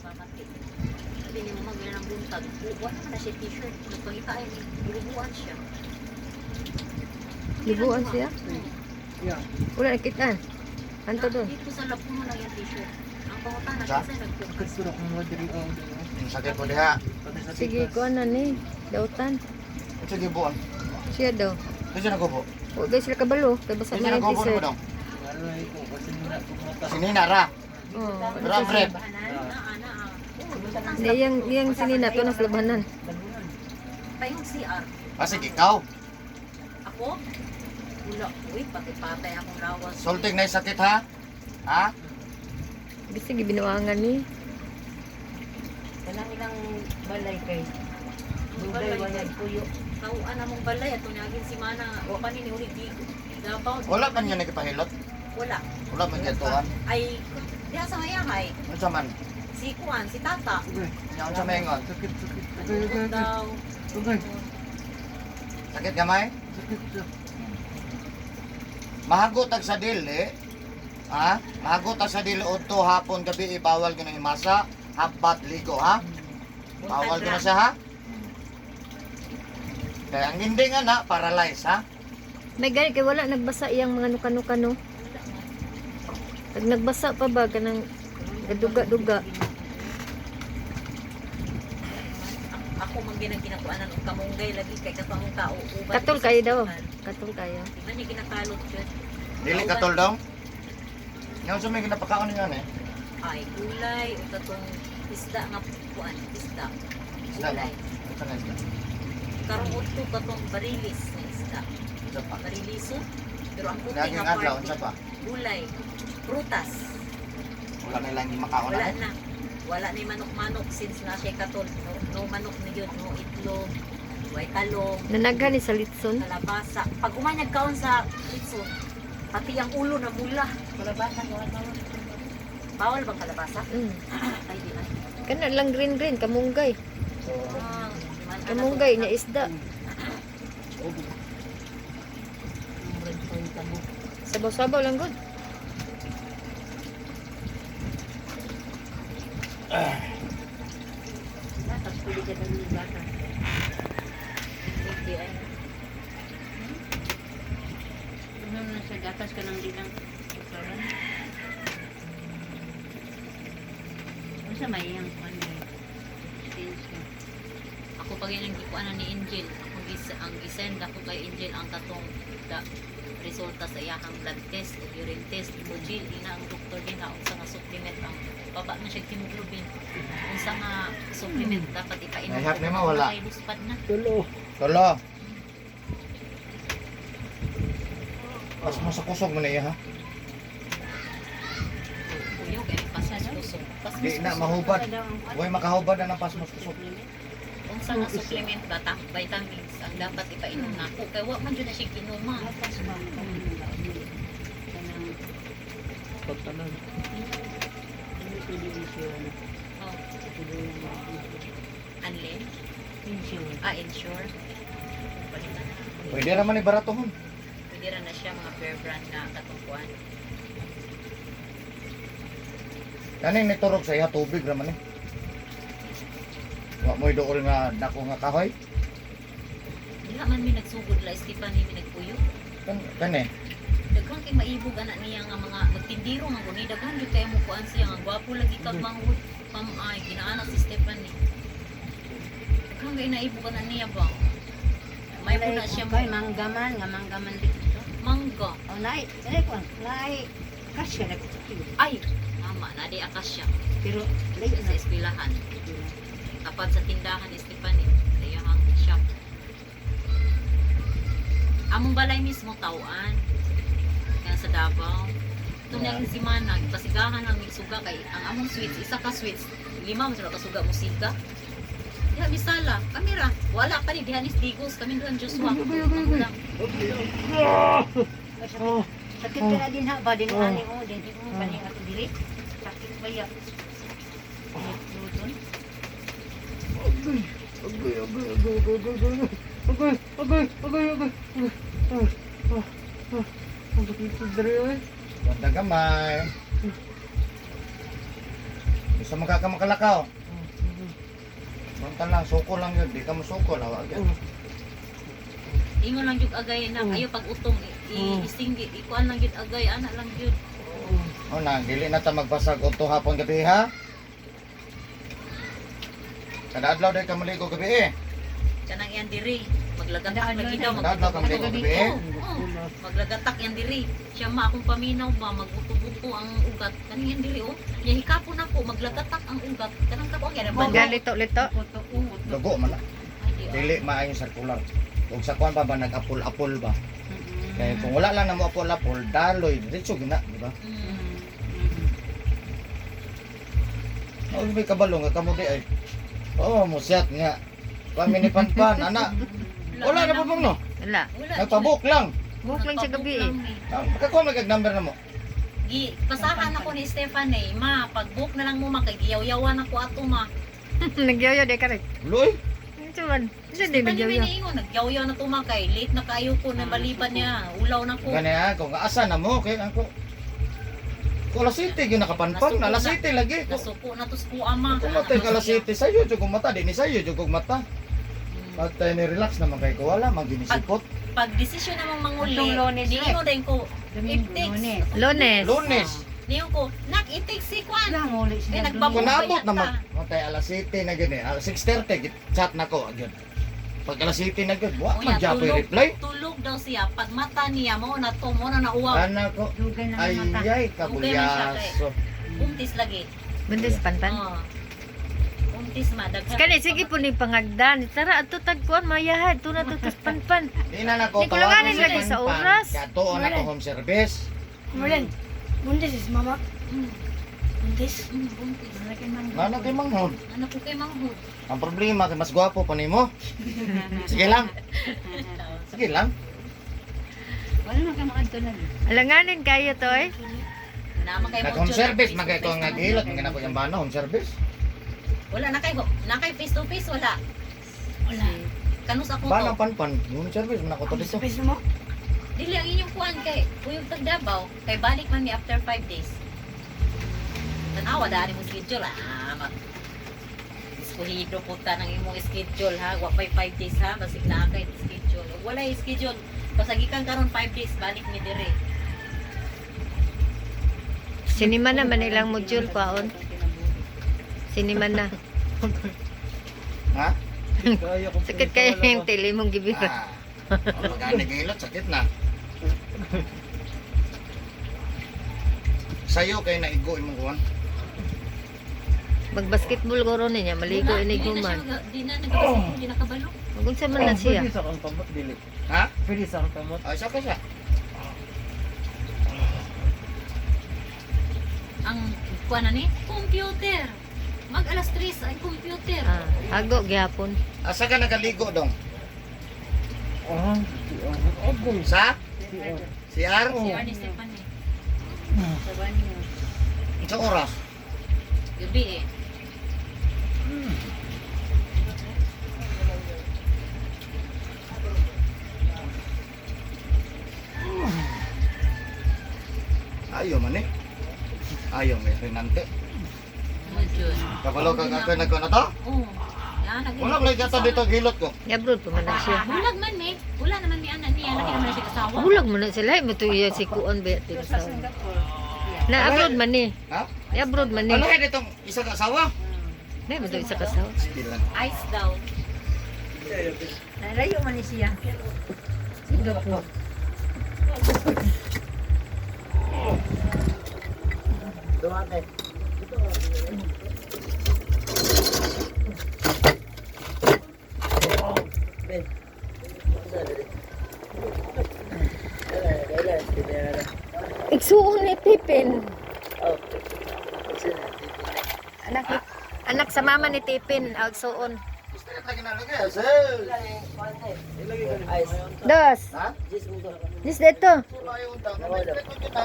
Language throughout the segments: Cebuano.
Nababati. Sabi ni mama ganyan ang buntag. Wala man na siya t-shirt. Nagpangita ay gilubuan siya. Libuan siya? Yeah. Wala nakitaan. Anto doon. Dito sa lapuno lang yung t-shirt. Ang pangutana Sa? kasi nagpukas. Kasurok ng wadri oh. Yung sakit ko diha. Pati sa Sige, tikas. kuha na ni. Dautan. Sige buon. Siya daw. Kasi nagubo. O, guys, sila kabalo. Kay basa Kasi man yung nagubo na mo t-shirt. dong. Aray ko kasi muna kumata. Sinina ra. Oh. Pero ang brief. Naa, naa. Hindi, yung sinina to nas labanan. Payong CR. Ah, sige, ikaw. Ako? Wala. Uy, pati-patay akong lawas. Sulting na yung sakit ha? Ha? Bisig binuangan ni. Kanang ilang balay kay Ang dugay balay. wala puyo. Tauan among balay ato naging si Mana. Wa pa ni uli di Davao. Wala man yun nagpahilot. Wala. Wala man gatuan. Ay, diha sa mayahay. Unsa man? Si Kuan, si Tata. Okay. Nya unsa maingon? Sakit, sakit. Okay. Daw. Okay. Sakit gamay? Sakit siya. Mahagot ag sa dili. Ha? Mahagot ag sa dili udto hapon gabi bawal gyud ang himasa. Habat ligo ha? Bawal gyud na siya ha? Kaya ang hindi nga na paralyze ha? May gani kay wala nagbasa iyang mga nuka-nuka no. Pag nagbasa pa ba kanang gaduga-duga. Ako man ginang ginakuanan og kamunggay lagi kay katong tao uban. Katol kayo daw. Katol kayo. Di ba niya ginakalot yun? Dili katol dong. Nya unsa may ginapakaon ninyo eh? Ay, gulay o katong isda nga kuan, isda. Isda ba? Gulay. Unsa nga isda? Karong udto katong barilis na isda. Unsa pa? Bariliso. Pero ang puti Laging nga adlaw part, unsa pa? gulay, prutas. Wala na lang makaon Wala na. Eh. na. Wala ni manok-manok since na siya katol. No, no manok ni yun, no itlog, way talong, Nanaghan ni sa litson. kalabasa. Pag umanyag kaon sa litson, pati ang ulo na mula. Kalabasa ko bawal. Bawal bang kalabasa? Ay, di ay. Kana lang green green kamunggay. Ah, man, anak Kamunggay ko. nya isda. Murag ko yung tabo. Sabaw-sabaw lang gud. Gatas pwede ka ng gatas. Hindi ay. Ano na sa gatas ka nang dilang karon? Unsa may iyang kuan ni? Sales ka. Ako pag yun ang gikuanan ni Angel, ako gis ang gisend ako kay Angel ang katong da, resulta sa iyahang blood test o urine test. Imo Jill, ina ang doktor din ha unsa nga supplement ang baba na siya hemoglobin. Unsa nga supplement dapat ipainom. Nahihap nimo, wala? Kay luspad na. Tulo. Tulo. Pas mo sa kusog mo na iya ha? Kuyo kay pasmos kusog. Pasmos Di na kusog. mahubad. Huwag makahubad na ng pasmos kusog. Unsa nga supplement ba ta vitamins ang dapat ipainom nako kay wa man jud na siya kinuma. Gatas ba? Kanang Pagtanan. ano pwede di siya ano? Oh, Pwede yung anlin, insure. ah insure. Palitan na. Pwede raman ni baratohon. Pwede ra na siya mga fair brand na katungkuan. Kaning niturog sa iya tubig raman ni. Wa mo'y dool nga dako nga kahoy. Wala man mi nagsugod la Stephanie mi nagpuyo. Kan kani. Daghan kay maibog ana niya nga mga magtindiro man guni daghan jud kay mo kuan siya nga gwapo lagi kag manghud pamay ginaana si Stephanie. Daghan kay naibog ana niya ba. May puna siya mo Kay manggaman, nga manggaman dito. mangga. Oh, naay, naay kuan, naay kasya na ko. Ay, tama na di akasya Pero layo sa na. eskwelahan. Tapat sa tindahan ni Stephanie sa iyang shop. Among balay mismo tawaan. Kaya sa Davao. Ito na yung simana, pasigahan lang mig suga kay ang among sweets, isa ka sweets, lima mo sila kasuga mo siga. Diha misala, kamera, wala pa ni diha ni Digos, kami duhan Joshua. Magulang. Ay, sakit. Sakit ka na din ha ba din ani mo din mo kaning ato diri. Sakit ba ya? Luton. Agay, agay, agay, agay, agay, agay, agay, agay, agay, agay, agay. Ah, ah, ah. Ang sakit sa diri ay. Ganda gamay. Sa mga ka makalakaw. Punta lang, suko lang yun. Di ka mosuko, lawa yun. Ingon lang jud agay na ayo pag utong isinggi ikuan lang jud agay ana lang jud. O na, dili na ta magbasag udto hapon gabi ha. Kada adlaw day ka maligo gabi eh. Kanang yan diri maglagatak lagi daw Kada adlaw ka maligo gabi eh. Oo, maglagatak yan diri. Siya ma akong paminaw ba magbuto-buto ang ugat. Kaning yan diri oh. Nya hikapon ako maglagatak ang ugat. Kanang kako ang yan ba? Galito-lito. Dugo man na. Ay, di, oh. Dili maayong circular. Kung sa kuan pa ba nag-apol-apol ba? Kaya kung wala lang na mo apol-apol, daloy diretso gina, di ba? Oh, may kabalo nga kamo di ay. Oh, musyat nga. Kami ni Panpan, ana. Wala na po bang no? Wala. Wala. Nagpabok lang. Buhok lang siya gabi eh. Nagpabook lang eh. Ah, Makakuha magag number na mo. Gi, pasahan ako ni Stefan eh, ma, pag-book na lang mo ma, kay giyaw-yawan ako ato ma. Nagyoyo di ka rin. Luy, Ito man. Isa di Stefan may nagyoyo. niingon, nagyaw-yaw na to ma, kay late na kayo ko, na maliban niya, ulaw na ko. gani ah, kung asa na mo kay ako. Kung alas 7 gyud nakapanpan, Nasuko alas na. 7 lagi. Kung Nasuko na to sa kuha ma. kung matay ka alas 7 sayo jud kong mata, di ni sayo jud kong mata. Pag tayo ni relax naman kay ko wala maginisipot. Pag desisyon namang manguli, Atong Lunes, niingon din ko, it takes. Lunes. Lunes. Lunes. Niingon ko, nak, it takes si Kwan. Wala, nguli siya. Eh, nagbabu- Kung naabot na ta. mag matay alas 7 na gyud eh, alas 6:30 git chat na ko gyud. Pag alas 7 na gyud, wa Unya, man gyapon tulog. reply. Tulog daw siya, pag mata niya, mo na to, mo na nauwaw. Ana ko, Dugay na ay ang mata. ay Dugay man siya, kay. kabulyaso. Buntis lagi. Buntis panpan. Oo. Buntis ma, daghan. Kani sige po ni pangagdan. Tara ato tagkuan mayahad tuna to tas panpan. Di na nako Di ko langanin lagi sa oras. Katuon na ko home service. Marlene, buntis is mama. Buntis? Buntis. Ngano kay manghod? Ano ko kay manghod? Ang problema kay mas gwapo pa nimo. Sige lang. Sige lang. Wala man ka maadto na. Alanganin kayo to eh. Nama kay Nag home service magay ko nga gilot mga nako yung bana home service. Wala na kay face to face wala. Wala. Kanus ako Bana to. panpan home service man ako to dito. Space mo? Dili ang inyong kuan kay kuyog tag Davao kay balik man mi after 5 days. Tanawa dali mo schedule ah. Mag Iskuhido po ta ng imong schedule ha. Wa pay 5 days ha. Basig na kay schedule. Ug wala schedule. Pasagikan karon 5 days balik mi dire. Sinima na man ilang module kwaon. Sinima na. Ha? Kaya kung Sakit kayo yung tili mong gibira. Ah. Pag gilot sakit na. Sayo kay naigo imong kuan. Magbasketball guro niya, maligo Wala, ini dili na siya guman. di na nagbasketball, di na kabalo. Magunsa man na siya. Pwede sa kang kamot, dili. Ha? Pwede sa kang kamot. Ay sa ka siya. Ang kuan na ni computer. Mag alas 3 ay computer. Ah, hago gihapon. Asa ka nagaligo dong? Ah, agoy. Sa CR? Si Arnie Stefan eh. Sa oras? Gabi eh. Ayo man eh. Ayo may renante. Module. Kabalo ka ka nagkuan na to? Oo. Na, nag- Wala ko lagi dito gilot ko. Abroad pa man na siya. Bulag man eh. Wala naman ni anak niya. Laki naman na siya kasawa. Bulag man na sila. Mo to iya si kuan ba Sa sa. Singapore. Na abroad man ni. Ha? Abroad man ni. Ano kaya ditong isa ka asawa? Na mo to isa kasawa. Sige lang. Ice daw. Nalayo man ni siya. Singapore. Igsuon ni Tipin. Anak anak sa mama ni Tipin, ah, igsuon. Straight lagi na lagi. Sir. Dos. Ha? Dis dito. Sula yung utang. Straight ko kita.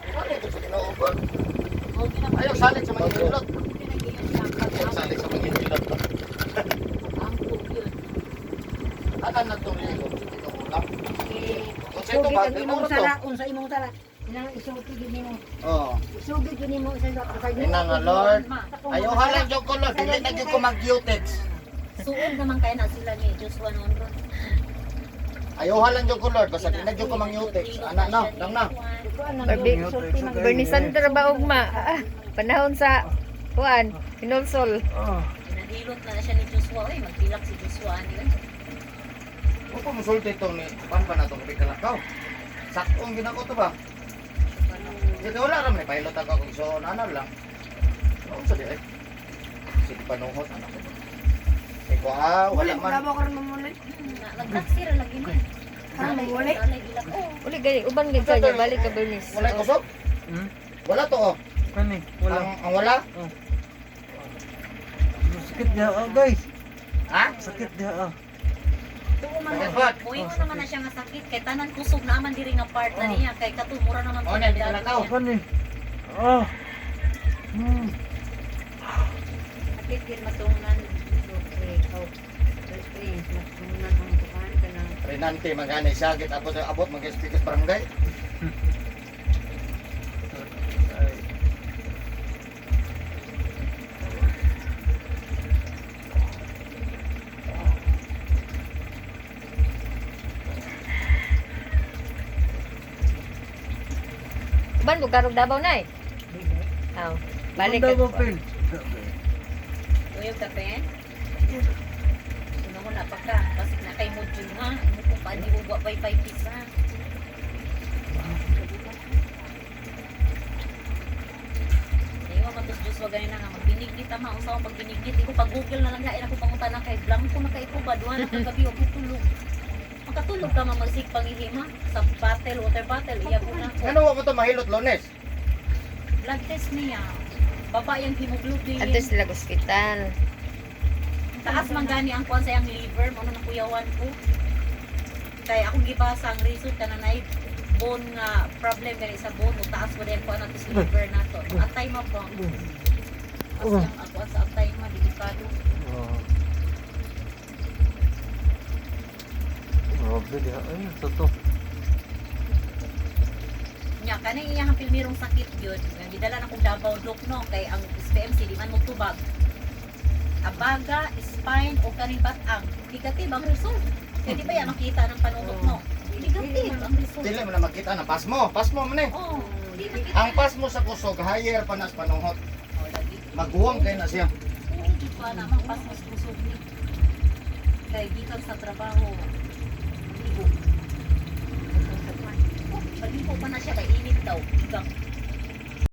Ano ito sa Ginoo ko? Ayaw salig sa mga gilot. Ayaw salig sa mga gilot. Ang Akan na itong ligo. Ito kulang. Kung sa ito Tugit ba? ang imong Ito sala, unsa imong sala. Ilang isugi gyud nimo. Oh. Isugi gyud nimo sa sa Ina nga Lord. Ayaw halang jud ko Lord, dili na jud ko mag-Utex. Suod naman kaya na sila ni Joshua noon ron. Ayaw halang jud ko Lord, basta di na jud ko mag-Utex. Ana na, dang na. Barbie, Bernie Sanders ba ugma? Ah, panahon sa kuan, hinulsol. Ah. Pinadilot na na siya ni Joshua. Oy, magtilak si Joshua ani. Oy. Mo pa musulti to ni pan pa na tong kalakaw. Saktong ginako to ba? Dito wala ra man eh, pilot ako kung so ana lang. Ano sa di ay? Sige panuhot anak ko. Ikaw ah, wala Wala, man. wala ba ko rin mamuli? Nagtaksi ra lagi man. Parang mamuli. Alay gilak. Oh. Uli gani uban gid ka niya, balik ka Bernice. Wala kusog? Hmm? Wala to oh. Kani, wala. Ang wala? Sakit niya ah, guys. Ha? Sakit niya ah. Tuo man Sakit na. ba? Moingon naman na siya nga sakit kay tanan kusog na man diri nga part na niya kay kato mura naman Oh, na, di ka lakaw. Kani. Ah. Hmm. Sakit gyud matungnan. Okay, oh. Okay, matungnan ang kuan kanang Renante magani siya git abot abot mag speakers barangay. Ay. Uban ko karog Davao nay. Aw, balik ka. Ang Davao Pin. Uyog ka pen. Kuno mo na pa ka. Basig na kay module ha. Imo ko pa di ugwa pay pay pisa. Ayaw matos Joshua gani na nga magbinignit ama unsa akong pagbinignit iko pag Google na lang hain ako pangutana kay blanco na kay ko ba duha na kagabi og tulog. Makatulog ka ma magsig pangihima sa bottle water bottle iya ko na ko. Ano wa mo to mahilot Lunes? Blood test niya. Baba yung hemoglobin. Adto sila sa ospital. Taas man gani ang kuan sa iyang liver mo na nakuyawan ko. Kay akong gibasa ang result kana nay bone nga problem gani sa bone mo taas mo din kuan nato sa liver nato. Atay ma po. Taas yung ang kuan sa atay ma delikado. Ah. Grabe diha ay sa to. Nya kanang iyang pilmirong sakit gyud. Nga gidala na kong Davao Doc no kay ang SPMC di man mo tubag. Abaga, spine o kaning batang. Negative ang result. Kaya di ba yan makita ng panuhot mo? Negative ang result. Dili mo na makita na pasmo, pasmo man eh. Oh, di makita. Ang pasmo sa kusog higher pa na sa panuhot. Oh, lagi. Maguwang kay na siya. Oo, di pa na mang pasmos kusog ni. Kay gikan sa trabaho. Ligo. Oh, maligo pa na siya kay init daw. Gikan.